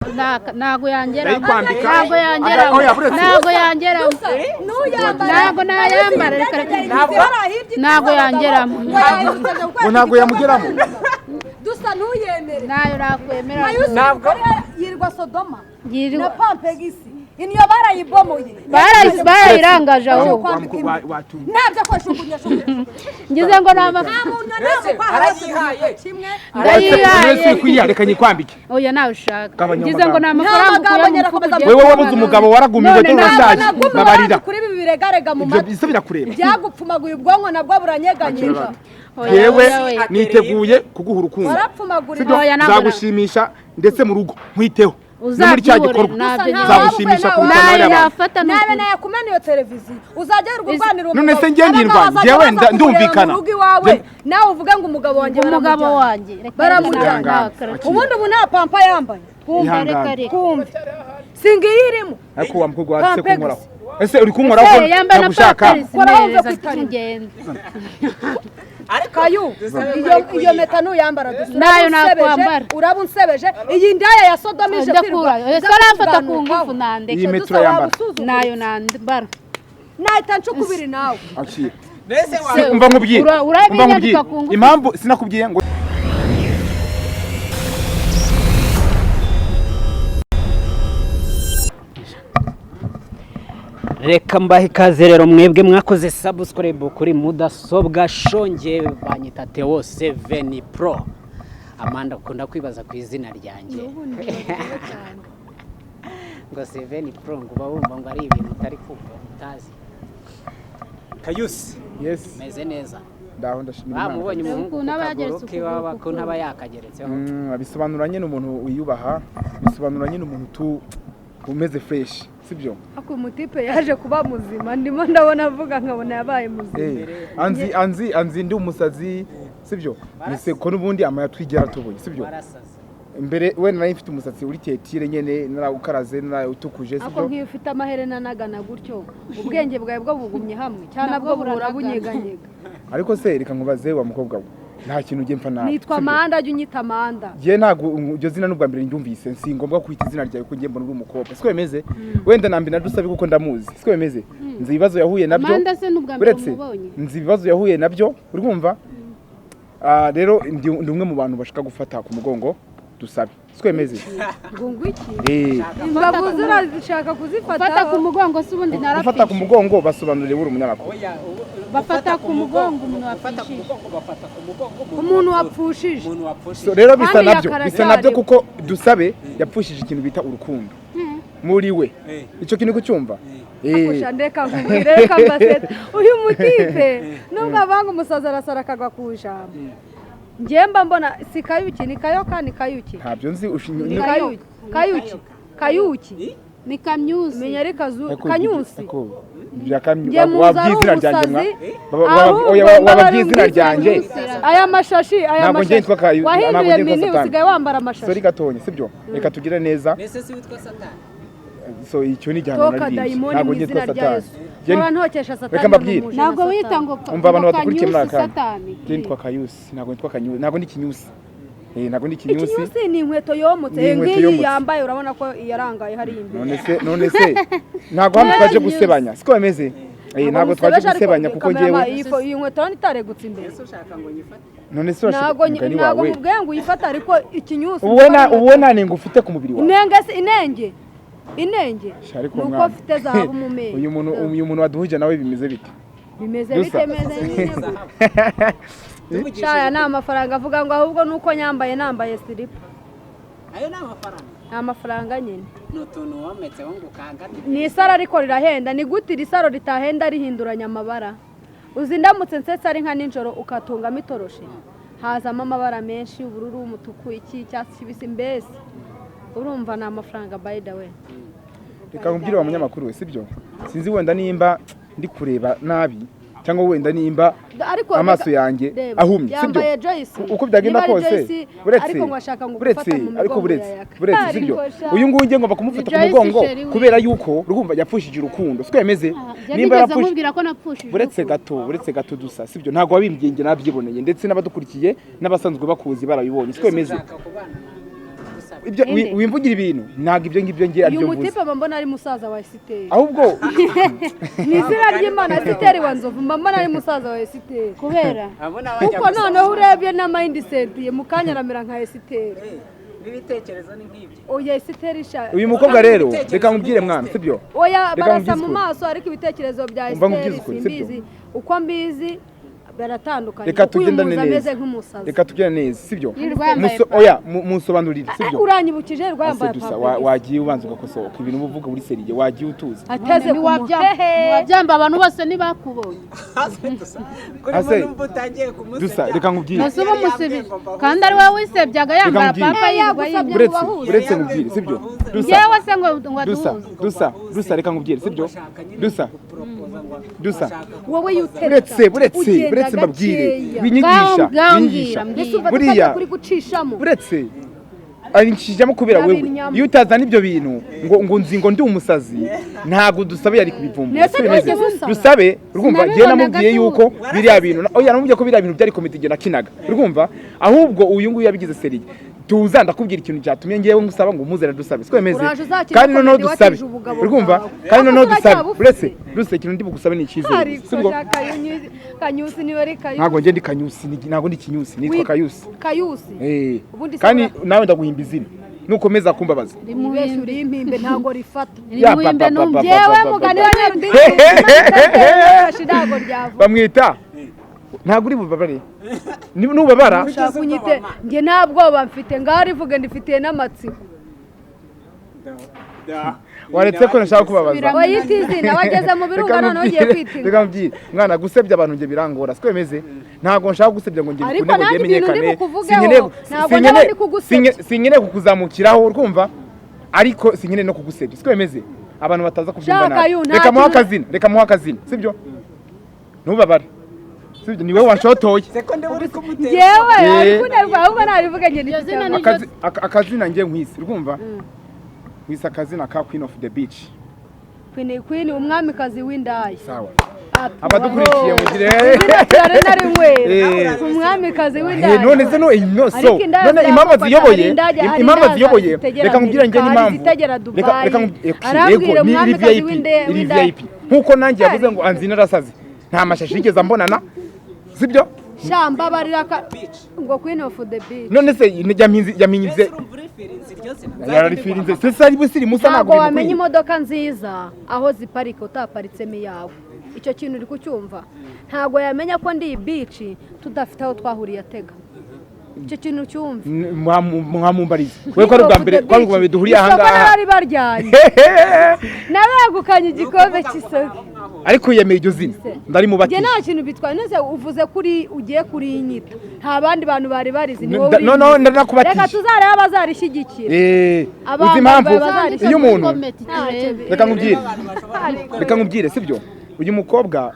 Ntago yangeramo. Ndayikwambika. Ntago yangeramo. Oya, buretse. Ntago yangeramo. Ntago nayambara, reka reka. Ntago yangeramo. Ngo ntabwo yamugeramo. Dusa ntuyemere. Nayo nakwemera. Ntabwo yirirwa Sodoma Yirirwa- na pampegisi iniyo barayibomoye. Barayirangaje ahubwo. Ntabyo kwashugunya shugunya. Ngize ngo ni amafaranga. Nta muntu ntabwo Arayihaye. kimwe. Ndayihaye. Kwiya, reka nyikwambike. Oya, nawe ushaka. Gabanya Ngize ngo ni amagambo. amafaranga Nta magambo ukuye mu nyine mufuka akomeza. ugiye Wewe wabuze kubona. umugabo, waragumiwe, None dore ntabwo urashaje. Nagumiwe. Babarira. Kuri ibi biregarega mu Ibyo matwi bisa birakureba. byagupfumaguye ubwonko, nabwo buranyeganyega. Oya, Yewe, oya, oya. niteguye kuguha urukundo. Warapfumagurira. Sibyo? Oya, ntabwo Nzagushimisha ndetse mu rugo nkwiteho. No muri cya Uzabyihorere, gikorwa ntabyo. nzagushimisha kuruta Nayo n'abariya bantu. nafata ni Nabe ukuri. nayakumena iyo televiziyo, uzajya wirirwa urwanira None se njye Abagabo ndirwanya? bazajya Njyewe baza kukureba ndumvikana. mu rugo iwawe, nawe uvuge ngo umugabo wanjye Umugabo baramujyana. wanjye, reka. Baramujyana. Reka. Ubundi ubu nta pampa yambaye. Twumva, reka. Ihangane. Reka. Twumve singiyi irimo. Ariko wa mukobwa watse Pampegisi. kunkoraho, ese uri kunkoraho ko Ese yambaye na ntagushaka? pampers. Koraho uve Neza. ku itariki. Tugende. Ariko Kayu, dusabe iyo ko ari iyo kuyiha. mpeta nuyambara dusa Nayo uraba unsebeje, nakwambara. uraba unsebeje iyi ndaya ya Sodoma ije Ndakura ese aramfata ku ngufu, nandeka. Iyi mpeta urayambara. Nayo nambara. Nahita ncukubiri nawe. Akira. Mbese Se- Umva nkubwire. Umva nkubwire. Urabinyandika ku ngufu. Impamvu sinakubwiye ngo Reka mbahe ikaze rero mwebwe mwakoze subscribe kuri mudasobwa shonge. Banyita Theo 7 Pro. Amanda ukunda kwibaza ku izina ryanjye ngo 7 Pro, ngo uba wumva ngo ari ibintu utari kumva, utazi. Kayusi. Yes. Meze neza. Ndaho, ndashimira Imana. Bamubonye umuhungu ku Ukuntu aba kaguru yageretse ke ukuguru waba ku ko ntaba kundi. yakageretseho. Bisobanura nyine umuntu wiyubaha, bisobanura nyine umuntu tu umeze fresh, sibyo? Ako umutipe yaje kuba muzima, ndimo ndabona avuga nkabona yabaye muzima. Anzi anzi anzi ndi umusazi, sibyo? Nise ko n'ubundi amaya twigera tubuye, sibyo? Warasaze. Mbere wenda nari mfite umusatsi uri tetire nyene, narawukaraze, narawutukuje, Ako sibyo? nk'iyo ufite amaherena anagana gutyo, ubwenge bwawe bwo bugumye hamwe cyane, Nabwo nabwo buhora buranagana. bunyeganyega. Ariko se reka nkubaze wa mukobwa we, nta kintu ugiye mpfa nawe, Nitwa sibyo? Amanda, jya unyita Amanda. Njye ntabwo iryo zina n'ubwa mbere ndyumvise, si ngombwa kwita izina ryawe ko ngiye mbona uri umukobwa, siko bimeze? Wenda nambi na Dusabe kuko ndamuzi, siko bimeze? Nzi ibibazo yahuye nabyo. Amanda se n'ubwa mbere Uretse umubonye? nzi ibibazo yahuye nabyo, uri kumva? Ah, rero ndi umwe mu bantu bashaka gufata ku mugongo Dusabe, siko bimeze? Ngo ngwiki? Eh, Imbavu zirashaka kuzifata. Fata ku mugongo se ubundi gufata ku narapfishije? mugongo, basobanurire uri umunyamakuru. Oya, Bafata ku mugongo umuntu gufata ku wapfushije. mugongo, bafata ku mugongo Umuntu wapfushije. Umuntu wapfushije. So, rero bisa Kandi nabyo, yakara bisa nabyo cyari. kuko Dusabe yapfushije ikintu bita urukundo muri we. Icyo kintu kucyumva. Akusha, ndeka nkubwire, reka mbasete. Uyu mutipe nubwo avanga umusazi arasara akagwa ku ijambo, njye mba mbona si Kayuki, ni Kayoka, ni Kayuki. Ntabyo nzi Ni Kayuki, Kayuki, Kayuki. Ni Kamyusi. Menya ari kazu Kanyusi. Njye Njye muzi ari wabwiye izina ryanjye mwa umusazi, Ba- oya, ahubwo wababwiye izina ryanjye. Aya mashashi, aya Ntabwo njye mashashi nitwa Kayu, ntabwo wahinduye njye nitwa mini Satani. usigaye wambara Sorry amashashi. gatonya, sibyo? Reka tugire neza. Mbese si witwa Satani? So icyo ni igihano Toka naririmbye. dayimoni Ntabwo mu njye nitwa izina rya Satani. Yesu. Njye Nkora ntokesha Satani. Reka mbabwire. N'umuje Ntabwo na wita Satani. ngo Umva abantu ngo badukurikiye muri Kanyusi aka kanya. Satani. Njye nitwa Kayusi, ntabwo nitwa Kanyusi, ntabwo ndi Kinyusi. Ntabwo ndi Kinyusi. Ikinyusi ni inkweto yomotse. Ni inkweto Nk'iyi yomotse. yambaye, urabona ko yarangaye hariya imbere. None se ntabwo hano twaje gusebanya, siko bimeze? Ntabwo twaje Musebeje, ariko gusebanya kuko cameraman, njyewe iyi nkweto urabona itaregutse imbere. Ese ushaka ngo nyifate? None se urashaka Ntabwo umugani ntabwo wawe? mubwiye ngo uyifate, ariko ikinyusi Ubu na ubu nta nenga ufite ku mubiri wawe. Inenge se, inenge, inenge. Sha, ariko Ni uko mwana. mfite zahabu mu menyo. Uyu muntu waduhuje nawe bimeze bite? Bimeze Dusa. bite? Meze nyine gutya. Shaya ni amafaranga avuga ngo ahubwo nuko nyambaye, nambaye silipa. Ayo ni amafaranga. Ni amafaranga nyine. Ni utuntu wometseho ngo ukangate. Ni isaro ariko rirahenda. Ni gute iri saro ritahenda rihinduranya amabara? Uzi ndamutse nsetse ari nka nijoro, ukatungamo itoroshi, hazamo amabara menshi, ubururu, umutuku, iki, icyatsi kibisi, mbese urumva ni amafaranga, by the way. Reka nkubwire wa munyamakuru we, sibyo? Sinzi wenda nimba ndi kureba nabi cyangwa wenda nimba Ariko amaso yanjye reba, ahumye, sibyo? yambaye Joyce. Uko byagenda Niba ari kose, Joyce, uretse ariko ngo ashaka ngo uretse gufata mu ariko migongo uretse ya Yaka. uretse, sibyo? Ariko sha. Uyu nguyu ngiye ngomba kumufata ku Joyce mugongo Sheri we. kubera yuko urumva yapfushije urukundo, siko yameze? Nimba Nimba yarapfushije, yarapfushije nkubwira ko napfushije uretse urukundo. gato, uretse gato dusa, sibyo? Ntabwo wabimbwiye, njye nabyiboneye, ndetse n'abadukurikiye n'abasanzwe bakuzi barabibonye, siko bimeze? Ushaka kubana na Dusabe. Ibyo Inde? Wimvugira ibintu, ntabwo ibyo ngibyo ngiye Uyu aribyo mvuze. mutipe mba mbona ari musaza wa Esiteri. Ahubwo Mu izina ry'Imana, Esiteri wa Nzovu, mba mbona ari musaza wa Esiteri. Kubera Abona bajya Kuko noneho urebye na mindset ye, mu kanya aramera nka Esiteri. N'ibitekerezo ni nk'ibyo. Oya, Esiteri sha. Uyu mukobwa rero, reka nkubwire mwana, sibyo? Oya, Reka barasa nkubwize mu ukuri. maso, ariko ibitekerezo bya Umva Esiteri nkubwize ukuri, sibyo? simbizi. Uko mbizi baratandukanye. Reka Kuko uyu tugendane muzi ameze neza. nk'umusazi. Reka tugendane neza, sibyo? Yirirwa yambaye Oya, munsobanurire, sibyo? Uranyibukije rwa Ase yambaye dusa papa. wagiye ubanza ugakosoka ibintu uba uvuga muri sérieux, wagiye utuza. Ateze ku muhehe. Ntiwabyamba, abantu bose ntibakubonye. Hasi dusa kuri Ase, numva utangiye kumusebya. Dusa, reka nkubwire. Mbese uba umusibije kandi ari wowe wisebyaga yambara Reka nkubwire. papa yirirwa Yagusabye yinywa. Uretse ngo bahuze. Uretse nkubwire, sibyo dusa? Yewe se ngo ngo Dusa, aduhuze. dusa, dusa, reka nkubwire, sibyo dusa? Dusa. Wowe yutereta. Uretse, uretse, uretse mbabwire. Gakeya. Winyigisha, Ngaho winyigisha. mbwira, mbwira. Ese umva Buriya tutajya kuri gucishamo. Uretse arinshijamo kubera wewe. Nabinyama. Iyo utazana ibyo bintu ngo nzi ngo ndi umusazi, ntabwo Dusabe yari kubivumbura. Nese Siko bimeze? ntiwigeze usara? Dusabe, urumva, njye Sinabibonaga namubwiye tu. yuko biriya bintu, oya, namubwiye ko biriya bintu byari comedy njye nakinaga, urumva? Ahubwo uyu nguyu yabigize sérieux. Tuza ndakubwira ikintu cyatumye ngewe ngusaba ngo umuzane Dusabe, siko bimeze? Uraje uzakina Kandi noneho comedy Dusabe, watije ubugabo urumva, bwawe. kandi noneho Ariko Dusabe, uracyabufite. uretse uretse ikintu ndi bugusabe ni icyizere, Ariko sibwo? sha Kayunyusi, Kanyusi niwe ari Kayusi. Ntabwo njye ndi Kanyusi, ntabwo ndi Kinyusi, nitwa Kayusi. Kayusi. Eh. Ubundi se Kandi nawe ndaguhimba izina nukomeza kumbabaza. Wibeshye urimpimbe, ntabwo rifata. Ya, Rimuhimbe pa, pa, pa, numve. pa, pa, Yewe pa, pa, mugani pa. wa Nyarudindi, ntabwo ryavuga. Bamwita, ntabwo uri bubabare. Nubabara Ushaka unyite, njye nta bwoba mfite, ngaho rivuge, ndifitiye n'amatsiko. Waretse ko nashaka kubabaza. Wayita izina wageze mu birunga, noneho ugiye kwita inka. Reka nkubwire mwana, gusebya abantu njye birangora, siko bimeze? Ntabwo nshaka gusebya ngo njye Ariko bikunde ngo nanjye njye ibintu ndi menyekane. bukuvugeho, ntabwo naba ndi kugusebya. Sinkeneye kukuzamukiraho, urumva? Ariko sinkeneye no kugusebya, siko bimeze? Abantu bataza kubyumva Shaka nabi. yu, nta Reka muhe kintu- akazina, reka muhe akazina, sibyo? Ntubabare, sibyo? Ni wowe wanshotoye. Seko ndi uri kumutera. Yewe, Eh. ari kunerwa, ahubwo narivuge njye Iryo ndifite zina ni- Akazina njye nkwise, urumva, nkwise akazina ka Queen of the Beach. Queen, Queen, umwamikazi w'indaya. Sawa. Ati, Abadukurikiye wow. mugire Izina turare narinywera. Eh. Umwamikazi w'indaya. None se no no so Ariko indaya none impamvu ziragufata, ziyoboye, hari indaya- hari impamvu indaya ziyoboye, zitegera reka nkubwire njye Amerika, hari n'impamvu. izitegera Reka Dubai. reka Arambwira yego, ni iri umwamikazi VIP, w'indaya iri w'indaya. VIP, nkuko nanjye yavuze ngo anzi narasaze, nta mashashi yigeze ambonana, sibyo? Shamba barira ngo Queen of the Beach. None se yampinze Mbese urumva urifirinze iryo zina? Yararifirinze se ari busiri musa? Ntabwo Ntabwo wamenya bimukwiye. imodoka nziza aho ziparika utaparitsemo iyawe. Icyo kintu uri kucyumva? Ntabwo yamenya ko ndi iyi beach tudafite aho twahuriye atega. Icyo kintu cyumva. Mwamumbarize we ko ari ubwa mbere, ko ari ubwa mbere duhuriye aha Isoko ngaha. n'abari baryanye nabegukanye igikombe cy'isoko. Ariko yemeye iryo zina Njye ndarimubatije. nta kintu bitwaye. Nese uvuze kuri ugiye kurinyita, nta bandi bantu bari barizi, ni wowe No, no, urinyita. ndanakubatije. Reka tuzarebe abazarishyigikira. Uzi impamvu Abantu iyo umuntu Ntacyo Reka nkubwire, reka nkubwire, sibyo? Uyu mukobwa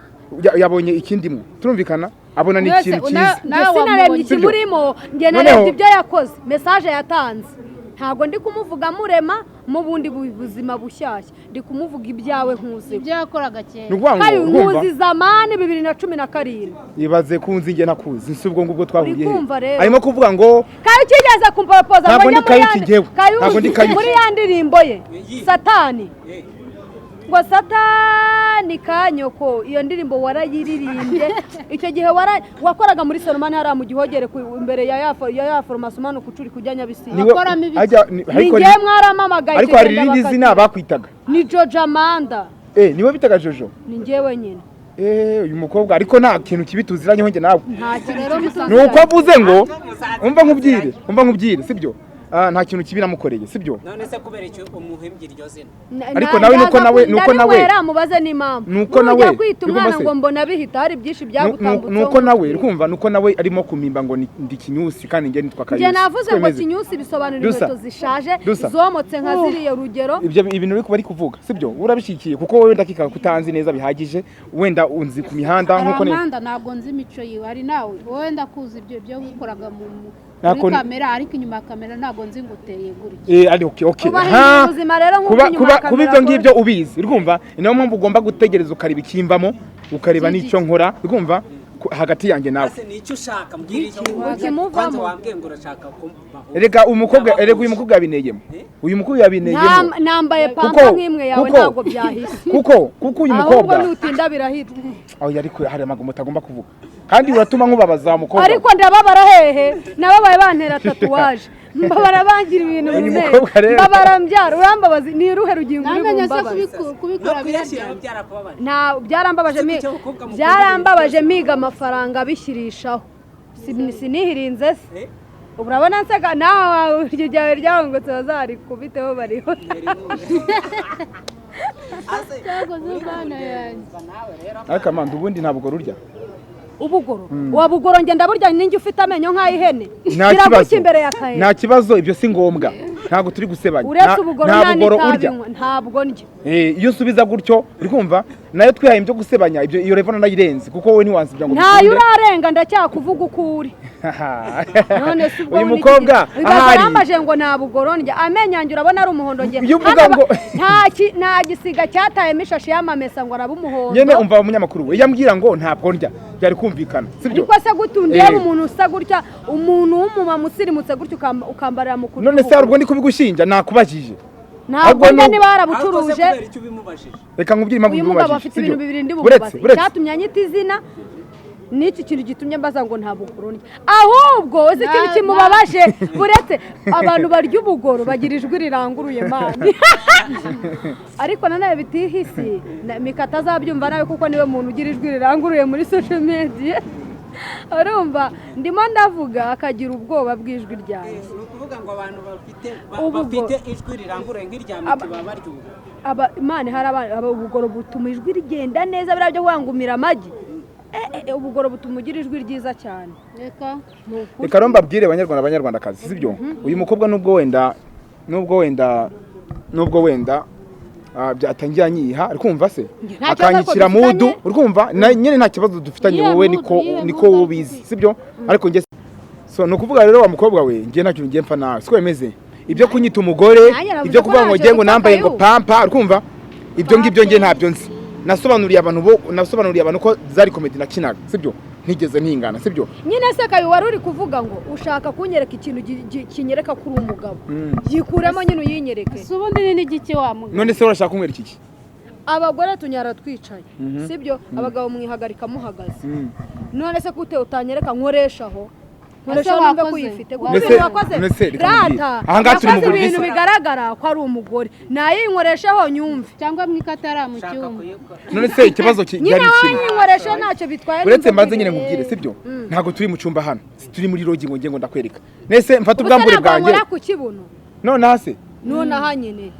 yabonye ikindimo, turumvikana, abona ni Mwese, ikintu cyiza. nawe Njye sinarebye wamubonye. ikimurimo, njye Noneho- narebye ibyo yakoze, message yatanze. Ntabwo ndi kumuvuga murema mu bundi buzima bushyashya, ndi kumuvuga ibyawe nkuzi. Ibyo yakoraga kera. Ni ukuvuga ngo Kayo urumva nkuzi zamani 2017. Ibaze kunzi njye nakuzi, si ubwo ngubwo twahuriye Uri he? kumva rero? Arimo kuvuga ngo Kayo ukigeze kumporopoza Ntabwo ngo njye ndi Kayuki muri ya- njyewe. Kayuki, Ntabwo ndi Kayuki. muri ya ndirimbo ye Satani, ngo Satani kanyoko, iyo ndirimbo warayiririmbye icyo gihe wakoraga muri Solomani hariya mu Gihogere imbere ya farumasi, umanuka ucuri kujya Nyabisindu. Niwe Akoramo ibiki? ni- Ni ariko njyewe mwaramamagaye ariko icyo hari gihe irindi ndabakatira. zina bakwitaga. Ni Jojo Amanda. Niwe bitaga Jojo? Ni njyewe nyine. Uyu mukobwa ariko nta kintu kibi tuziranyeho njye nawe. Nta kintu Rero kibi musanze- Ni uko avuze ngo Musanze umva nkubwire, umva nkubwire, sibyo? Nta kintu kibi namukoreye, sibyo? None se kubera icyo umuhimbye iryo zina? Ariko nawe nuko nawe nawe mubaze n'impamvu Nuko nawe- ujya kwita umwana Urumva se? ngo mbona bihita hari byinshi byagutambutseho. Nuko nawe urumva, nuko nawe arimo kumimba ngo ndi Kinyusi kandi njye nitwa Kayusi. Njye navuze Siko ngo bimeze? Kinyusi bisobanura Dusa. inkweto zishaje Dusa. zomotse nka ziriya, rugero. Ibyo ibintu uri kuba ari kuvuga sibyo, urabishyigikiye kuko wowe ndakeka ko utanzi neza bihagije, wenda unzi ku mihanda nkuko ni Amanda, ntabwo nzi imico yiwe, ari nawe wowe ndakuzi ibyo byo wikoraga Ntabwo muri ni- kamera, ariko inyuma ya kamera ntabwo nzi ngo uteye gutya. Ari okay, okay. Ubahindura Ha! ubuzima rero nk'uko Kuba inyuma kuba ya kuba kamera ibyo ngibyo ubizi, urumva, ni nayo mpamvu ugomba gutegereza ukareba ikimbamo, ukareba Byinshi. n'icyo nkora, urumva. Hagati yanjye nawe. Ase ni icyo ushaka, mbwira icyo. Ukimuvamo. Kwanza wambwiye ngo urashaka kumbaho. Erega umukobwa, erega uyu mukobwa yabineyemo, uyu mukobwa yabineyemo. Nambaye pampa nk'imwe yawe, ntabwo byahise. Kuko uyu Ahubwo mukobwa nutinda birahita. Aho yari hari amagambo utagomba kuvuga, kandi uratuma nkubabaza wa mukobwa. Ariko ndababara hehe? Nababaye bantera tatouage, mbabara bangira ibintu Uyu mu menyo, mukobwa rero. Mbabara mbyara. Urambabaza, ni uruhe rugingo uri Namenye se bumbabaze? kubikora No kuyashyiraho biraryana. byarakubabaje? Nta, byarambabaje. Ese kuki abakobwa mukunda Byarambabaje miga amafaranga abishyirishaho. Sinihirinze se? Eh? Ubu urabona nseka nawe, iryo ryawe ryahongotse, bazarikubiteho bariho. Ase Cyakoze bana yanjye. nawe rero. Ariko Amanda, ubundi ntabwo rurya. Ubugoro wabugoro, ngenda burya ninjye ufite amenyo nk'ay'ihene. Nta Biragushya kibazo. imbere ya kaye. Nta kibazo, ibyo si ngombwa, ntabwo turi gusebanya. Uretse ubugoro Nta nta bugoro n'itabi urya. nywa, ntabwo ndya. Iyo usubiza gutyo, uri kumva nayo twihaye ibyo gusebanya, ibyo iyo level nayirenze, kuko wowe ntiwansibya ngo Ntayo bikunde. urarenga, ndacyakuvuga uko uri. None se ubwo Uyu ni mukobwa iki? Ibaze, ahari arambaje ngo nta bugoro ndya, amenyo yanjye urabona ari umuhondo njye. Iyo uvuga Hano nta gisiga cyatayemo ishashi y'amamesa ngo arabe umuhondo. Nyene umva, umunyamakuru we yambwira ngo ntabwo ndya, byari kumvikana, sibyo? Ariko se gute undeba, umuntu usa gutya, umuntu w'umumama usirimutse gutya, ukambarira mu kurya None se hari ubugoro? Ubwo ndi kubigushinja? Nakubajije. Ntabwo Ahubwo ndya, niba Ariko se warabucuruje. kubera icyo ubimubajije? Reka nkubwire impamvu Uyu mugabo mbimubajije, afite sibyo? ibintu bibiri ndi Uretse bumubaze. Uretse Icyatumye anyita izina n'iki kintu gitumye mbaza ngo nta bugoro ndya. Ahubwo uzi ikintu kimubabaje? Uretse abantu barya ubugoro bagira ijwi riranguruye, man. Ariko nanone bitihisi Mika atazabyumva nawe, kuko niwe muntu ugira ijwi riranguruye muri social media. Urumva ndimo ndavuga akagira ubwoba bw'ijwi ryanjye. Ni ukuvuga ngo abantu bafite bafite ijwi riranguruye nk'irya Miki baba barya ubu. Aba imana hari ubugoro butuma ijwi rigenda neza, biriya byo kuvuga amagi. Ubugoro butuma ugira ijwi ryiza cyane. Reka. Ni ukuri. Reka rero mbabwire, Abanyarwanda, Abanyarwandakazi, sibyo? Uyu mukobwa nubwo wenda byatangiye anyiha, uri kumva se, Nta kibazo, ariko akanyishyira mood. dufitanye. Uri kumva nyine nta kibazo dufitanye. Iyihe Wowe mood? niko Iyihe niko mood wowe ari ubizi, kuvuga? sibyo? Ariko njye so ni ukuvuga rero, wa mukobwa we, njye nta kintu ngiye mfa nawe, siko bimeze? Ibyo kunyita umugore, Nanjye navuze ibyo ko kuvuga ngo ntacyo ngiye ngo dupfa. nambaye ngo Kayu. pampa, uri kumva, ibyo ngibyo njye ntabyo nzi. Nasobanuriye abantu ko zari comedy nakinaga, sibyo? Ntigeze ntingana, sibyo? Nyine se Kayo, wari uri kuvuga ngo ushaka kunyereka ikintu kinyereka ko uri umugabo, yikuremo nyine uyinyereke. Si ubundi ni n'igiki wa mugabo? None se urashaka kunywera iki? Abagore tunyara twicaye, sibyo? Abagabo mwihagarika muhagaze. None se gute utanyereka? Nkoreshaho, nkoreshaho Ese numve ko wakoze? uyifite, kuko None ibintu wakoze None se reka nkubwire. rata Aha ngaha turi mu yakoze buriri ibintu se. bigaragara ko ari umugore, nayinkoreshaho nyumve. Cyangwa mwikatara mu Ushaka cyumba. kuyikora. None se ikibazo Nyine cyari kimwe? wayinkoreshaho ntacyo bitwaye. Uretse Numve mbanze ko nyine nkubwire, sibyo? Ntabwo turi mu cyumba hano, si turi muri lodge ngo ngiye ngo ndakwereka. Nese mfate Ubuse ubwambure ntabwo bwanjye? nkora ku kibuno. None hasi Nonaha nyine.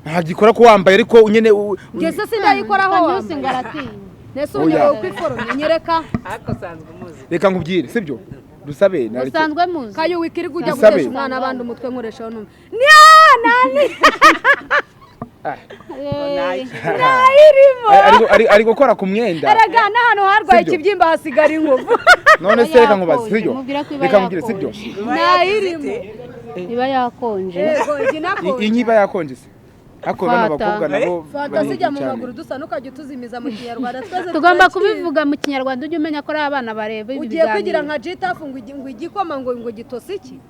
Ntagikora ko wambaye, ariko nyine Njye se sindayikoraho? Kanyusi ngo Wambaye aratinya. Nese Oya. ubu uko iforomye nyereka. Ariko usanzwe umuzi. Reka nkubwire, sibyo? Dusabe Usanzwe muzi. Kayo, wikirirwa ujya Dusabe. gutesha umwana abandi umutwe. Nkoreshaho numve nya nani. Nayirimo. Ari gukora ku mwenda. Erega n'ahantu harwaye Sibyo. ikibyimba hasigara inkovu. None se reka nkubaze, Yakonje, sibyo? mubwira ko iba Reka nkubwire, sibyo? yakonje. Nayirimo. Iba yakonje. Yego, iyi nakonje. Iyi nkiba yakonje se? Ariko bano Fata. bakobwa nabo Fata barihuta zijya mu cyane. maguru, dusa ntukajya utuzimiza mu Kinyarwanda twese. Tugomba turakizi. kubivuga mu Kinyarwanda, ujye umenya ko ari abana bareba ibi Ugiye kwigira biganiro. nka jitafu ngo igikoma ngo gitose iki?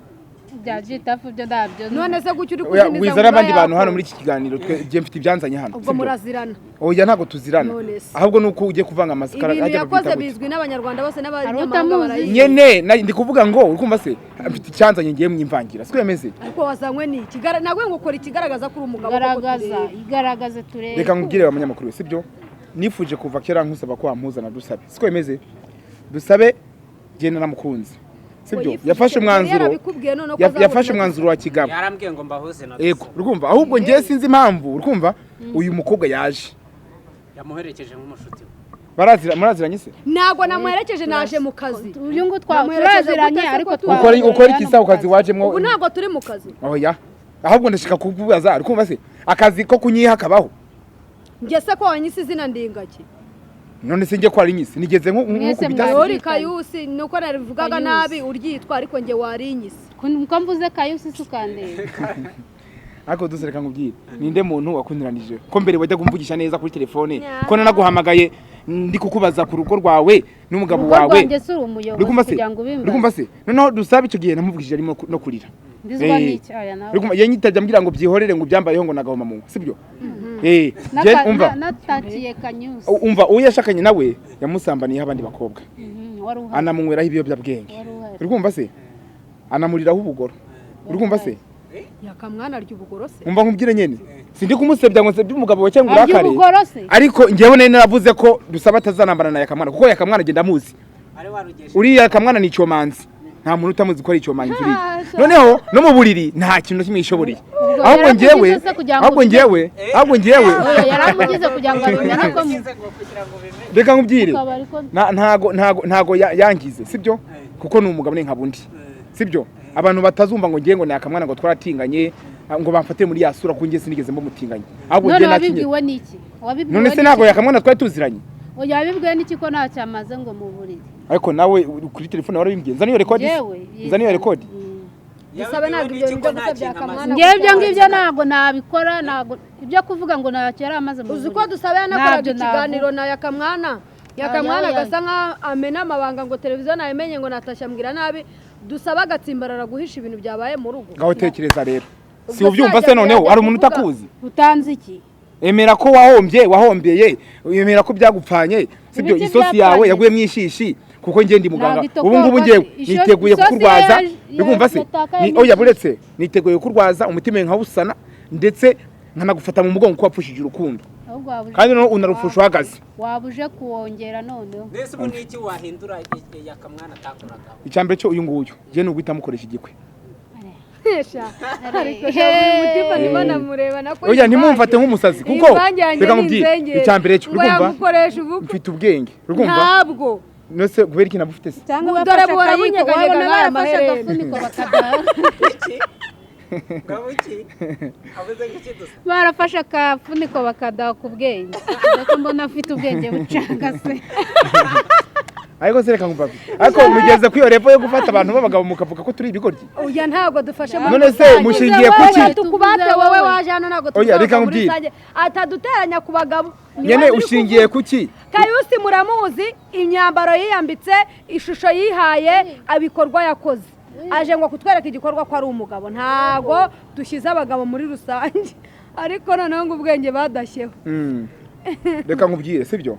Bya jitafu byo ndabyo. None se gutyo uri Oya, kuzimiza ngo wizana abandi iba bantu hano yakonje. muri iki kiganiro. Twe njye mfite ibyanzanye hano, Ubwo sibyo? murazirana? Oya, ntabwo tuzirana. None se. Ahubwo nuko ugiye kuvanga amasikara. Ibintu Hajya yakoze babyita gute? bizwi n'Abanyarwanda bose n'abanyamahanga utamuzi? barayizi. Nyene ndi kuvuga ngo, uri kumva se, mfite icyanzanye ngiye mwimvangira, siko bimeze? Ariko wazanywe ni iki? Nabwo ngo ukora ikigaragaza ko uri umugabo koko. Garagaza. Turebe. Igaragaze turebe. Reka nkubwire, abanyamakuru, sibyo? Nifuje kuva kera nkusaba ko wampuzana Dusabe, siko bimeze? Dusabe genda namukunze, sibyo? Ngo yifuje Yafashe icyo- umwanzuro. yarabikubwiye noneho ko azahura Yafashe na umwanzuro wa kigabo. Yarambwiye ngo mbahuze na Ego, urumva, ahubwo ngiye sinzi impamvu, urumva, uyu mukobwa yaje. Yamuherekeje nk'umushuti we. Barazira, muraziranye se? Ntabwo namuherekeje, naje mu kazi. Uyu nguyu Namuherekeje turaziranye gute se ariko ko Ukora iki hano se mu ako kazi wajemwo? Ubu ntabwo turi mu kazi. Oya, ahubwo ndashaka kukubaza, urumva se, akazi ko kunyiha kabaho? Njye se ko wanyise izina ndingaki? None se njye ko ari nyisi nigeze Mwese nkukubita se? mwari- Uri Kayusi, nuko narivugaga Kayusi. nabi uryitwa, ariko njye warinyise. Ko mvuze Kayusi se ukandeba? Ariko duse reka nkubwire, ninde muntu wakundiranije ko mbere wajyaga umvugisha neza kuri telefone, ko nanaguhamagaye ndi kukubaza ku rugo rwawe? n'umugabo Urugo wawe. rwanjye si uri umuyobozi Uri kumva se? kugira ngo ubimbaze. Uri kumva se? Noneho dusabe icyo gihe namuvugishije arimo no kurira. Ndizwa Eh. n'iki aya nawe? Uri kumva, yanyitabye ambwira ngo byihorere, ngo byambayeho, ngo nagahoma munwa, sibyo? Eh, njye umva, Natakiye kanyuze. Umva, uwo yashakanye nawe yamusambaniyeho abandi bakobwa, Wari uhari. anamunyweraho ibiyobyabwenge. Wari uhari. Uri kumva se? Anamuriraho ubugoro. Uri kumva se? Yakamwana arya ubugoro se? Umva nkubwire nyene, sindi kumusebya ngo nsebye umugabo we cyangwa Arya urakare, ubugoro se? ariko njyewe nari naravuze ko dusaba atazanambana na Yakamwana, kuko Yakamwana agenda amuzi. Ari warugeje. Uriya Yakamwana ni icyomanzi, nta muntu utamuzi ko ari icyomanzi uriya. Noneho no mu buriri nta kintu na kimwe yishoboreye. Ubwo Ahubwo yaramugize njyewe se kugira ngo ahubwo njyewe ahubwo njyewe Oya, yaramugize kugira ngo abimenye ko mu Ugize ngo kugira ngo bimenye. Reka nkubwire. kabari ko Ntago yangize, sibyo? Kuko ni umugabo, ni nka bundi, sibyo? Abantu batazumva ngo ngiye ngo ni Akamwana, ngo twaratinganye, ngo bamfate muri ya sura, kuko ngiye sinigeze mbamutinganye, ahubwo None ngiye nakinye. wabibwiwe n'iki? Wabibwiwe None se n'iki? ntago Yakamwana twari tuziranye? Oya, wabibwiwe n'iki ko ntacyo amaze ngo mu buriri? Ariko nawe kuri telefone warabimbwiye, nzana iyo record. Yewe. Nzana iyo record. Dusabe ntabwo ibyo bintu byo gusebya Yakamwana. Ngewe ibyo ngibyo ntabwo nabikora, ntabwo ibyo kuvuga ngo ntacyo yari amaze mu Uzi ko buriri. dusabe yanakoraga Ntabyo ikiganiro navuga. na Yakamwana, Yakamwana Oya, oya. agasa nkaho amena amabanga, ngo televiziyo nayimenye, ngo natashye ambwira nabi. Dusabe agatsimbarara guhisha ibintu byabaye mu rugo. Ngaho tekereza rero, si Ubwo ubyumva se se? Noneho yajya hari umuntu kuvuga? utakuzi. Utanze iki? Emera ko wahombye, wahombeye, emera ko byagupfanye, sibyo? Ibiki Isosi yawe byapfanye? yaguye mu ishishi, kuko njye ndi muganga. Ntabwo itokorwa Ubu ngubu njyewe niteguye isosi kukurwaza. Urikumva se? yatakaye Oya, n'ishishi. buretse, niteguye kukurwaza umutima nkawusana, ndetse nkanagufata mu mugongo kuko wapfushije urukundo. Ahubwo waba uje- Kandi noneho unarupfusha uhagaze. Waba uje kuwongera noneho. Mbese ubu ni iki wahindura Yakamwana atakoragaho? Icyambere cyo, uyu nguyu njye ni uguhita mukoresha igikwe. Ariko sha, uyu mutima ndimo namureba nako. Oya, ntimumfate nk'umusazi, kuko Imvange yanjye reka ni nkubwire, inzengeri. icyambere cyo, Ngo urikumva, yamukoresha ubukwe. mfite ubwenge, urikumva? Ntabwo. Nose kubera iki nabufite se? Cyangwa Dore bafashe buhora akayiko, bunyeganyega wabona nk'aya barafashe maherena. agafuniko bakadaha. Iki ngabo iki avuze ngo iki dusa? Barafashe akafuniko bakadaha ku bwenge, ariko mbona afite ubwenge bucagase. Ariko se reka nkumva, ariko mugeze kuri iyo level yo gufata abantu b'abagabo mukavuga ko turi ibigoryi? Oya, ntabwo dufashe muri None se rusange. mushingiye Wowe kuki? tukubate, Tuvuze wowe wowe. waje hano, ntabwo Oya, tuvuga reka muri nkubwire. rusange, ataduteranya ku bagabo. Ni Nyene wowe uri ushingiye kuvuga. kuki? Kayusi muramuzi, imyambaro yiyambitse, ishusho yihaye, ibikorwa yakoze, aje ngo kutwereka igikorwa ko ari umugabo. Ntabwo dushyize abagabo muri rusange, ariko noneho ngo ubwenge badashyeho. Reka nkubwire, sibyo?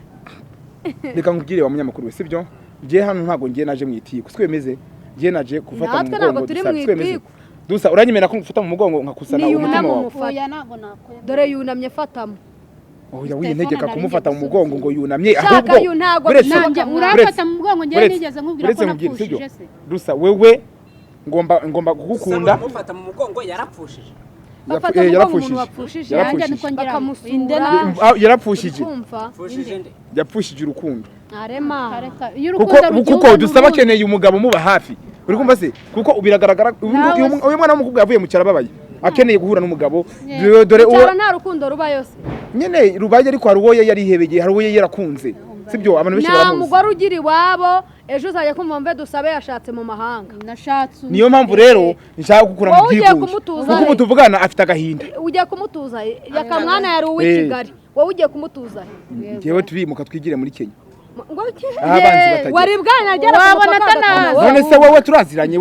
Reka nkubwire wa munyamakuru we, sibyo? Ngiye hano, ntabwo ngiye naje mu itiku, siko bimeze? Ngiye naje gufata mu Natwe ntabwo mugongo turi dusa, mu siko bimeze? itiku. Dusa, uranyemera ko ngufata mu mugongo nkakusana Ni umutima yunama wawe? umufata. Oya, ntabwo nakwemera. Dore yunamye, fatamo. Oya, wintegeka Telefone kumufata mu nari ngiye mugongo ngo yunamye, Shaka ahubwo yu ntabwo buretse- bishoboka. Nanjye Mwana. uramfata mu mugongo, njyewe buretse- nigeze nkubwira buretse ko nkubwire, sibyo? napfushije se? Dusa, wewe ngomba kugukunda. Mufata mu mugongo yarapfushije. Bafata Eh, mu mugongo yarapfushije. umuntu wapfushije. Nanjye niko Yarapfushije. ngira Bakamusura. inde na Yarapfushije. Kumva. Pfushije nde? Yapfushije urukundo. Arema. Kareka iyo Kuko urukundo rugiye kuko dusaba akeneye umugabo umuba hafi, uri kumva se? Kuko biragaragara Nawe uyu mwana w'umukobwa yavuye mu cyaro ababaye, akeneye guhura n'umugabo. Yeah. Dore uwo Cyaro nta rukundo rubayo se? Nyine rubaye, ariko hari uwo yarihebeye, hari uwo yarakunze, sibyo? Abantu benshi Nta baramuzi. mugore ugira iwabo, ejo uzajya kumva mve dusabe yashatse mu mahanga. Nashatse Niyo mpamvu rero nshaka gukura mu Wowe ugiye bwigunge, kumutuza kuko he? ubu tuvugana afite agahinda. Ugiye kumutuza he? Yakamwana yari uw'i Kigali, wowe ugiye kumutuza he? Njyewe turimuka twigire muri Kenya, Ngo iki? aho abanzi batagera. Wari bwanagera ku Wabona mupaka atanazi. agataha. None se wowe turaziranye?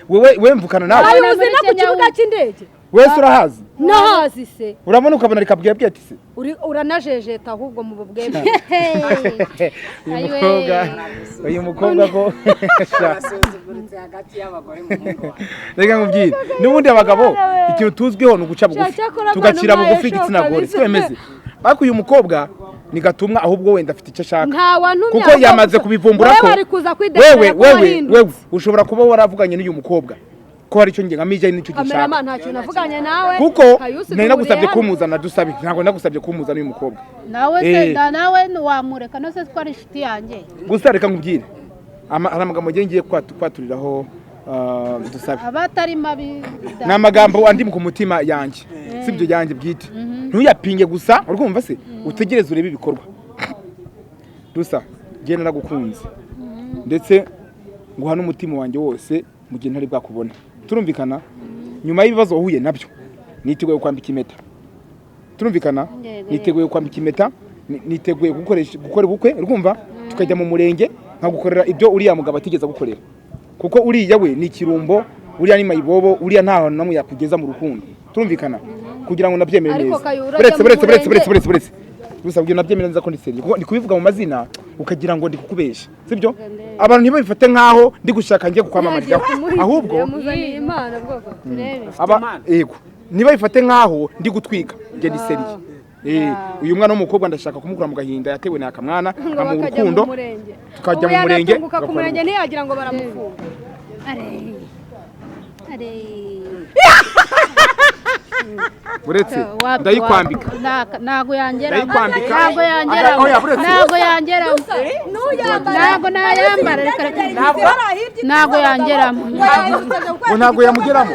Wewe mvukana nawe? Ayo, Wabona uzi muri no ku Kenya kibuga cy'indege? Wese urahazi? Nahazi se. Urabona ukabona rikabwira ati se Uranajejeta ahubwo mu bubwebwe. Uyu Ayiwe. mukobwa, uyu mukobwa ko Arasuzuguritse hagati y'abagore muhungu wawe. Reka nkubwire, n'ubundi abagabo ikintu tuzwiho ni uguca bugufi, Cyakora tugacira mbona bugufi ubaye igitsina gore, shoka siko bimeze? Ariko uyu mukobwa ni gatumwa, ahubwo wenda afite icyo ashaka, Nta wantumye, kuko ahubwo yamaze gusa- kubivumbura wowe ko wari kuza kwideklara wewe ko wewe wahindutse. wewe ushobora kuba waravuganye n'uyu mukobwa ko hari icyo nge ngamije n'icyo Kamerama, gishaka. nta kintu navuganye nawe. Kuko Kayusi nari duhuriye nagusabye hano. kumuzana dusabe, ntabwo nagusabye kumuzana uyu mukobwa. Nawe se Eh. nawe wamureka no se ko ari inshuti yanjye? Gusa reka nkubwire, hari amagambo ngiye kwaturiraho dusabe. Aba atari mabi. Ni amagambo andi ku mutima yanjye, sibyo? Yanjye bwite, ntuyapinge gusa, urumva se? Utegereze urebe ibikorwa. Dusa, njye naragukunze, ndetse nguha n'umutima wanjye wose mu gihe ntari bwakubona, turumvikana? Nyuma y'ibibazo wahuye nabyo, niteguye kwambika impeta, turumvikana? Yego. Niteguye kwambika impeta, niteguye gukoresha gukora ubukwe, urumva? Tukajya mu murenge. Nkagukorera ibyo uriya mugabo atigeze agukorera, kuko uriya we ni ikirumbo, uriya ni mayibobo, uriya nta hantu namwe yakugeza mu rukundo. Turumvikana? Kugira ngo nabyemere Ariko neza. Kayura, Buretse, ajya mu buretse, buretse, murenge. buretse, buretse, buretse gusa, kugira nabyemere neza ko ndi sérieux, kuko ndi kubivuga mu mazina ukagira ngo ndi kukubesha, sibyo? Abantu ntibabifate nkaho ndi gushaka ngiye kukwamamariraho, ahubwo Yamuzaniye Imana bwoko. Turebe. Aba Imana. Yego, niba bifate nkaho ndi gutwika, njye ndi sérieux. Uyu mwana w'umukobwa ndashaka kumukura mu gahinda yatewe na akamwana, Ngo nkamuha bakajya mu urukundo, murenge. tukajya Ubu mu murenge, yanatunguka ku tugakora murenge, ubukwe. ntiyagira ngo baramufunga. Are are. Uretse ndayikwambika. Ntago yangeramo. Ndayikwambika. Ntago yangeramo. Oya, buretse. Ntago yangeramo. Nuyambara. Ntago nayambara, reka reka. Ntago yangeramo. Ngo ntago yamugeramo.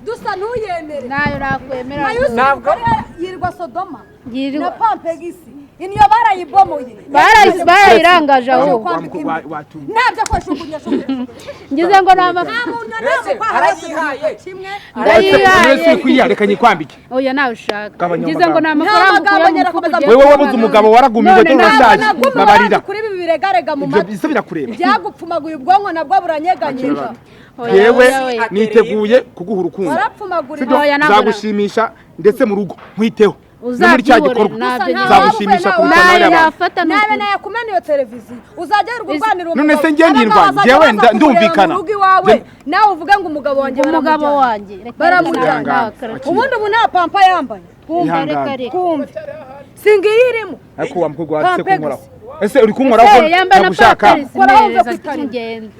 Dusa, ntuyemere. Nayo nakwemera. Ntabwo. Yirirwa Sodoma Yirirwa- na pampegisi, iniyo barayibomoye. Barayirangaje ahubwo. Ntabyo kwashugunya shugunya. Ngize ngo ni amafaranga. Nta muntu Mbese ntabwo arayihaye. kimwe. Ndayihaye. Kuyiha, reka nyikwambike. Oya, nawe ushaka. Gabanya Ngize ngo ni amagambo. amafaranga Nta magambo ukuye mu nyera mufuka komeza. ugiye Wewe wabuze kubona. umugabo, waragumiwe, None dore urashaje. Naguma Babarira. kuri ibi biregarega mu Ibyo matwi. bisa birakureba. Byagupfumaguye ubwonko, nabwo buranyeganyega. Oya, Yewe, oya, oya. niteguye kuguha urukundo. Warapfumagurira. Sibyo? Oya, ntabwo. Nzagushimisha, ndetse mu rugo nkwiteho no muri cya Uzabyihorere, gikorwa. ntabyo. Gusa Nzagushimisha nta kuruta Nayo n'abariya bantu. yafata Nabe n'ukuri. nayakumena iyo televiziyo, uzajya wirirwa urwanira. None se njye ndirwanya? Njyewe ndumvikana. Mu rugo iwawe nawe uvuge ngo umugabo wanjye Umugabo baramujyana. wanjye, reka. Baramujyana. Ihangane. Ubundi ubu nta pampa yambaye. Kumva, reka. Ihangane. Reka. Kumva, singiyi irimo. Ariko wa mukobwa watse Pampegisi. kunkoraho, ese uri kunkoraho ko Eh, yambaye na ntagushaka? pampers. Kora wumve Neza ko itari. ngenda.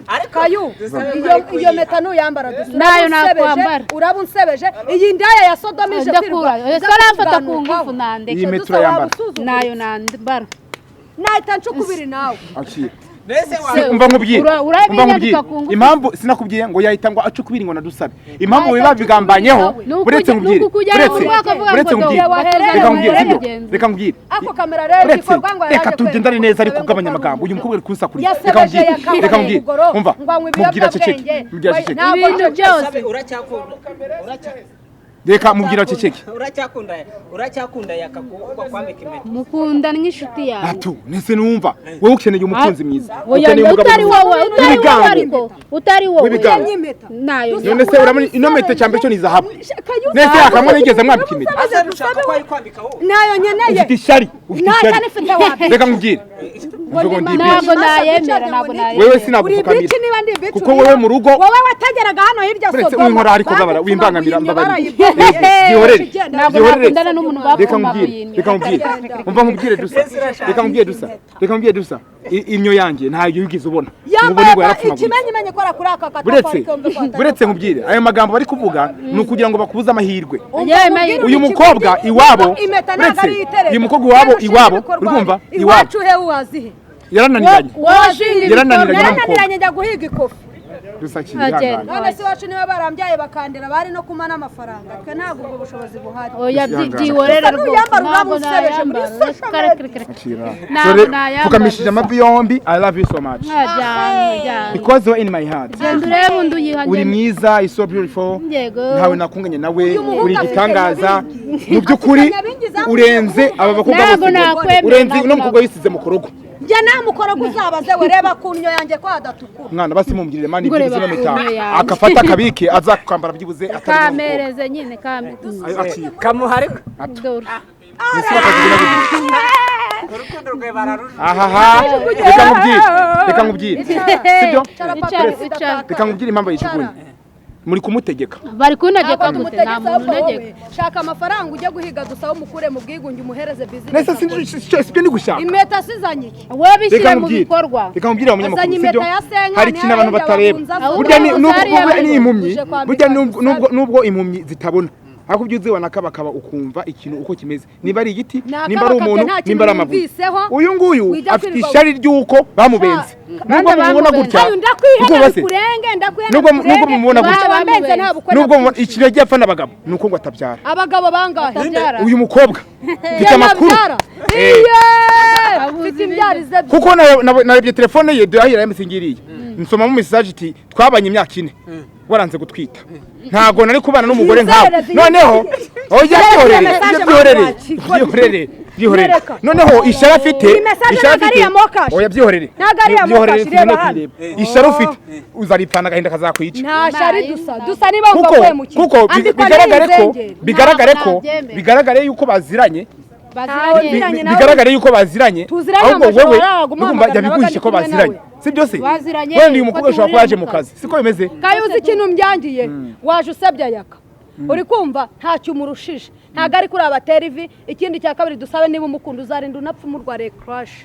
Ariko Kayu, dusabe ko iyo ari iyo kuyiha. mpeta nuyambara dusa Nayo uraba unsebeje, nakwambara. uraba unsebeje iyi ndaya ya Sodoma ije Ndakura kwirirwa. ese aramfata ku ngufu, nandeka. Iyi mpeta urayambara. Nayo nambara. Nahita ncukubiri nawe. Akira. Mbese Umva nkubwire. Ura- Umva urabinyandika nkubwire. ku ngufu. Impamvu sinakubwiye ngo yahita ngo ace ukubiri ngo nadusabe, impamvu Yahita biba aca bigambanyeho. ukubiri nawe. Uretse nkubwire. Nuku kujyana mu Uretse, rwego avuga uretse ngo nkubwire. do, Wahereye Reka nkubwire, wahereye. sibyo? Mugenzi. Reka nkubwire. Ako kamera rero Uretse, igikorwa ngo reka yaraje tugendane kwereka neza, ariko ngo ugabanya ko ari amagambo. Uyu umugabo. mukobwa ari kunsakuriza. Reka Yasebeje nkubwire, yakambaye reka nkubwire. ubugoro, Umva, ngo anywe mubwira aceceke. ibiyobyabwenge. Mubwira aceceke. Ntabwo Ibintu byose. Dusabe, uracyakunda Reka mubwira aceceke. Uracyakunda yakakwambika impeta? Mukunda nk'inshuti yawe. Atu nese numva wowe ukeneye umukunzi mwiza, Oya, ukeneye umugabo utari mwiza. wowe, utari wowe. W'ibigango. Ariko utari wowe. W'ibigango. Impeta. Nayo. None se urabona ino mpeta, cyambere cyo ni zahabu. Nese yakamwe nigeze mwambika impeta? Ase ushaka ko ayikwambika wowe? Nayo nkeneye. Ufite ishyari, ufite Nta ishyari. cyane mfite wapi. Reka nkubwire, mvuge ngo ndi Ntabwo ibici. nayemera, ntabwo Wewe nayemera. Uri sinagupfukamira. ibici niba ndi ibici. Kuko wowe mu rugo wowe watageraga hano hirya Uretse Sodoma. winkora, ariko babara wimbangamira, mbabarira. Byihorere. Ntabwo Byihorere. nakundana n'umuntu Reka bapfumaguye. nkubwire, reka nkubwire, umva nkubwire dusa, reka nkubwire dusa, reka nkubwire dusa. Imyo yanjye ntayo wigeze ubona ngo ubone Yambaye ngo yarapfumaguritse. ikimenyimenyi, kora kuri aka Buretse, katafari kumve ko atari. buretse nkubwire, ayo magambo bari kuvuga ni ukugira ngo bakubuze amahirwe. Yewe. Uyu mukobwa iwabo, Impeta ntabwo uretse ari itereta. uyu mukobwa iwabo, iwabo, urumva, iwabo Iwacu he? Uwazihe? Yarananiranye. Washinga. Yarananiranye n'umukobwa. Narananiranye njya guhiga ikofi. Dusa, kiri Agenda. ihangane. None se iwacu niba barambyaye bakandera, bari no kumpa n'amafaranga, twe ntabwo ubwo bushobozi buhari. Oya, Ihangane. byihorere Gusa rwose. nuyambara uraba Ntabwo unsebeje muri nayambara. social Reka, reka, reka. Akira. Ntabwo Dore, nayambara pfukamishije gusa. amavi yombi. I love you so much Mwajyana, jyana. because you're in my heart. Genda urebe undi uyiha. Uri mwiza, is so beautiful. Yego. Ntawe nakunganya nawe. Muhungu Uri afite igitangaza nyabingi. mu by'ukuri. Afite nyabingi zamuze. Urenze aba bakobwa Ntabwo bose. nakwemera, Urenze ntabwo uno mukobwa wisize mu korogo. Njye namukora ko uzabaze we, reba ku nnyo yanjye ko hadatukura. Mwana, basi mumugirire mani Ngo byibuze reba ino mpeta ku nnyo yanjye. akafata akabike, azakambara byibuze atari n'umukobwa. Kamereze nyine kame. Ayo, akira. Kamuha ariko. Dore. Ese bakazigira gute? Urukundo rwe bararujura. Ahaha, reka nkubwire, reka nkubwire, sibyo? Icara, icara. Reka nkubwire impamvu ayijugunye: muri kumutegeka. Bari kuntegeka Ntabwo gute? Nta tumutegetse, muntu ahubwo untegeka. wowe shaka amafaranga ujye guhiga, dusaba umukure mu bwigunge, umuhereze Nese bizinesi. sibyo ndi gushaka. Impeta sizanye iki? Wowe bishyire Reka mu nkubwire, bikorwa. reka nkubwire abanyamakuru, Azanye sibyo? impeta ya Senkani, Hari ikintu abantu hariya batareba. babunza zo. Burya ni Ahubwo nubwo hariya burya ni impumyi, uje kwambika burya dusabe. nubwo impumyi zitabona, ariko ibyo uzibona kabakaba ukumva ikintu uko kimeze, niba ari igiti, Ni nimba ari akabakabye, umuntu, nta kintu nimba ari amabuye. wumviseho, Uyu nguyu wijya afite kwirirwa- ishyari ry'uko bamubenze, nubwo Bande mumubona bamubenze? gutya. Ayo, ndakwihena Ubwo base, bikurenge, ndakwihena Nubwo bikurenge. mumubona gutya. Bamenze nta bukwe nubwo mubona napfushije. ikintu yagiye apfa n'abagabo, ni uko ngo atabyara. Abagabo bangahe? Atabyara. Uyu mukobwa mfite amakuru. Nabyara. Eh. Iye! Abuze Mfite imbyaro ebyiri. Kuko narebye telefone ye dahira yamusingiriye, nsomamo message iti: "Twabanye imyaka 4 waranze gutwita, ntago nari kubana n'umugore nkawe." Yizere, Noneho oya, byihorere, message byihorere, mwakira. byihorere, Byihorere. Nyereka. Noneho ishara afite, Iyi message ishara ntabwo ari iya Mokash. Oya byihorere. Ntabwo ari iya Byihorere, Mokash, reba sinone hano. kuyireba. Ishara ufite uzaripfana agahinda kazakwica. Nta shari dusa dusa niba wumva Kuko wemukira kuko bigaragare ko bigaragare ko Ntabyemera. bigaragare yuko baziranye, Baziranye. Tuziranye nawe. bigaragare yuko baziranye, Tuziranye ahubwo amajoro wowe waraga ndumva umuhamagara yabiguhishe ko nabaga ndi kumwe baziranye, nawe. sibyo se? Baziranye, Wenda uyu ko mukobwa ashobora kuba yaje mu duhurira mu kazi, siko bimeze? Kayo uzi ikintu mbyangiye, waje usebya Yaka, uri kumva ntacyo umurushije, ntabwo ari kuri abatera ivi. Ikindi cya kabiri, dusabe niba umukunda uzarinda unapfa umurwariye crash.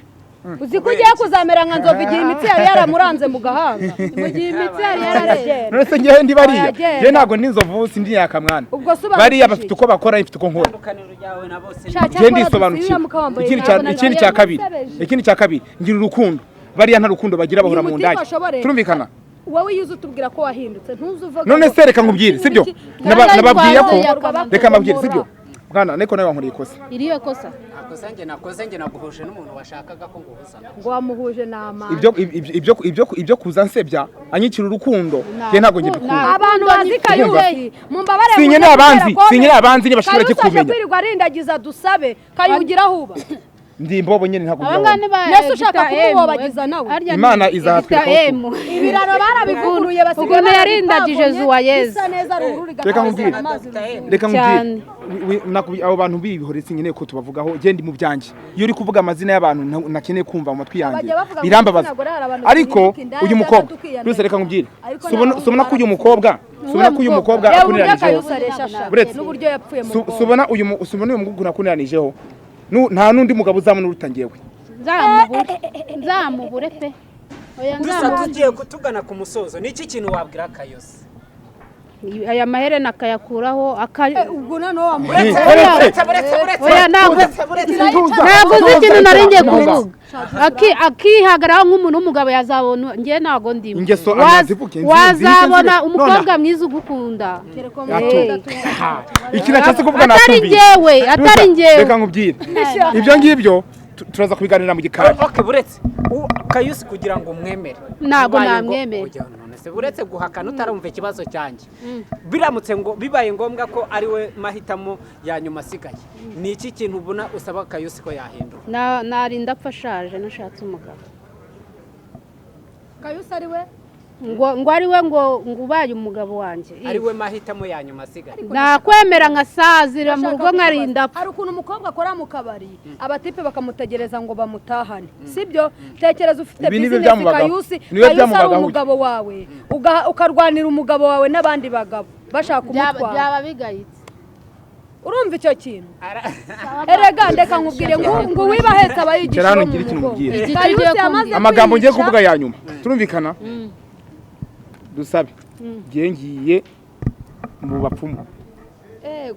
Uzi ko ugiye kuzamera nka nzovu igihe imitsi yari yaramuranze mu gahanga? Mu gihe imitsi yari yararenze. None se ngewe ndi bariya? Baragenda. Ngewe ntabwo ndi inzovu, sindi nyakamwana. Ubwo se ubarushije Bariya iki? bafite uko bakora, mfite uko nkora. Itandukaniro ryawe na bose ni Shaka Ngewe cyakora ndisobanukiwe. dusubiramo wambaye Ikindi ntabwo ikindi cya kabiri, nasebeje. ikindi cya kabiri, ngira urukundo. Bariya nta rukundo bagira, bahora Uyu mu mutipe ndaya. ashobore- Turumvikana? Wowe iyo uza utubwira ko wahindutse, ntuze uvuga None ngo- se reka nkubwire, sibyo? Iki- Nababwiye ko Yaka- reka mbabwire, sibyo? Bwana ariko nawe wankoreye ikosa. Iriyo kosa. Nakoze njye, nakoze njye, naguhuje n'umuntu washakaga ko nguhuza nawe. Ngo wamuhuje n'amana. Ibyo kuza nsebya anyikira urukundo, njye ntabwo njye mbikunda. Abantu bazi Kayusi mumbabare. Sinkeneye abanzi, sinkeneye abanzi niba bashobora Kayusi aje kikumenya. kwirirwa arindagiza dusabe. Kayugira ahuba. Ndi imbobo nyine, ntabwo Aba ngaba njya ni ba Mbese ushaka Dr. M. kumuhobagiza nawe? Harya ni Imana izatwereka Dr. aho M. Ibiraro barabivuguruye, basigaye Ukuntu yarindagije barabipavomye, Zuwayeze. bisa neza, ruhurura Reka igatanga nkubwire. amazi ruhurura. Reka nkubwire. Cyane. Abo bantu bibihore, sinkeneye ko tubavugaho. Genda mu byanjye. Iyo uri kuvuga amazina y'abantu nakeneye kumva mu matwi yanjye Bajya bavuga ngo birambabaza. igitsina gore hari abantu Ariko duhinduka indaya uyu cyangwa mukobwa tukiyandura. Rwose reka nkubwire. Ariko Subona nta subona ko uyu mukobwa, subona ko uyu mukobwa Reba uburyo akuniranijeho. Kayusi aresha sha Buretse. n'uburyo yapfuye mu bwonko. Subona uyu subona uyu mukobwa nakuniranijeho. Nta n'undi mugabo uzamuna uruta njyewe. Nzamubure. Nzamubure pe. Oya Dusa nzamubure. tugiye kutugana ku musozo, ni iki kintu wabwira Kayosi? Aya maherena akayakuraho Ubwo noneho wamuha Uretse. Oya ntabwo ntabwo uzi ikintu nari ngiye kuvuga. Akihagararaho nk'umuntu w'umugabo, yazabona njye ntabwo ndimo. Ingeso anazivuge, Wazabona nzize. umukobwa Nonaha. mwiza ugukunda. Ikintu ashatse kuvuga Atari natumviye. njyewe, atari Rusa, njyewe. Reka nkubwire. Ibyo ngibyo turaza kubiganira mu gikari. Okay, buretse Kayusi kugira ngo umwemere. Ntabwo Bibaye ngo- namwemera. Oya, none se buretse guhakana utarumva ikibazo cyanjye, biramutse ngo bibaye ngombwa ko ari we mahitamo ya nyuma asigaye, ni iki kintu ubona usaba Kayusi ko yahindura? Narinda apfa ashaje nashatse umugabo. Kayusi ari we Ngo ari we ngo ubaye umugabo wanjye. Ari we mahitamo ya nyuma asigaye. Nakwemera nkasazira mu rugo nkarinda apfa. Hari ukuntu umukobwa akora mu kabari, abatipe bakamutegereza ngo bamutahane, sibyo? Tekereza ufite Ibi nibyo bizinesi, byamubagaho. Kayusi Nibyo Kayusi ari byamubagaho. umugabo wawe, ukarwanira umugabo wawe n'abandi bagabo bashaka kumutwara. Byaba bigayitse. Urumva icyo kintu? Erega ndeka nkubwire ngo uwiba ahetse aba yigisha Kera hano uwo mu ngira ikintu mugongo. nkubwire. Iki Kayusi tugiye yamaze kumbwira. Amagambo ngiye kwiyica. kuvuga ya nyuma, turumvikana? Dusabe, ngiye ngiye mu bapfumu.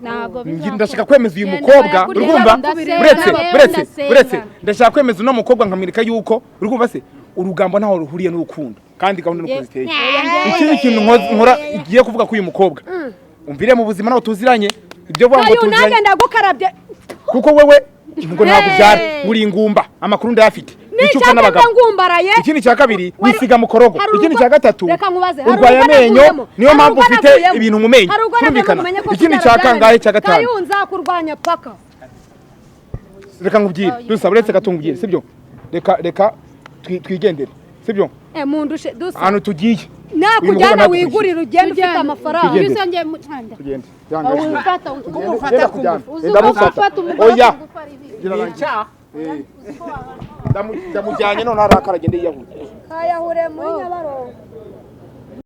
Ntabwo Ndashaka kwemeza uyu Genda mukobwa, bayakurya, urumva? ndasenga, Uretse, yewe uretse, ndasenga. uretse, ndashaka kwemeza uno mukobwa nkamwereka yuko, urumva se, urugambo ntaho ruhuriye n'urukundo kandi gahunda nuko ziteye. Ikindi kintu nkora igiye kuvuga kuri uyu mukobwa, umvire mu buzima ntabwo tuziranye, ibyo vuga ngo Kayu nanjye tuziranye ndagukarabye. Kuko wewe ngo ntabwo ubyara, uri ingumba, amakuru ndayafite. Icyo upfa N'icyaka n'abagabo. ngumbaraye. Ikindi cya kabiri, Wari- wisiga mu korogo. Hari Ikindi urugo- cya gatatu, Reka nkubaze, hari urwaye urugo amenyo, navuyemo? niyo Hari mpamvu urugo ufite navuyemo? ibintu mu menyo. Hari urugo navuyemo Turumvikana? ngo umenye ko Ikindi kubyara cya kangahe? byananiye? Cya gatanu. Kayu nzakurwanya paka. Reka nkubwire, dusa, uretse gato nkubwire, sibyo? Reka twigendere, sibyo? Mundushe dusa. Ahantu tugiye, uyu mukobwa Nakujyana ntabwo wigurire ugende ufite Tujyane. amafaranga. Tugende. Iyo usongeye mu Rwanda. Tugende. Aho ufata Kumufata Genda ku kujyana. ngufu. Uzi Enda uko mufata. gufata umugore Oya. ku ngufu ari bibi. Gira Ni rangira. icyaha. Ndamujyanye none arakara agende yiyahuye. Kayahure muri Nyabarongo.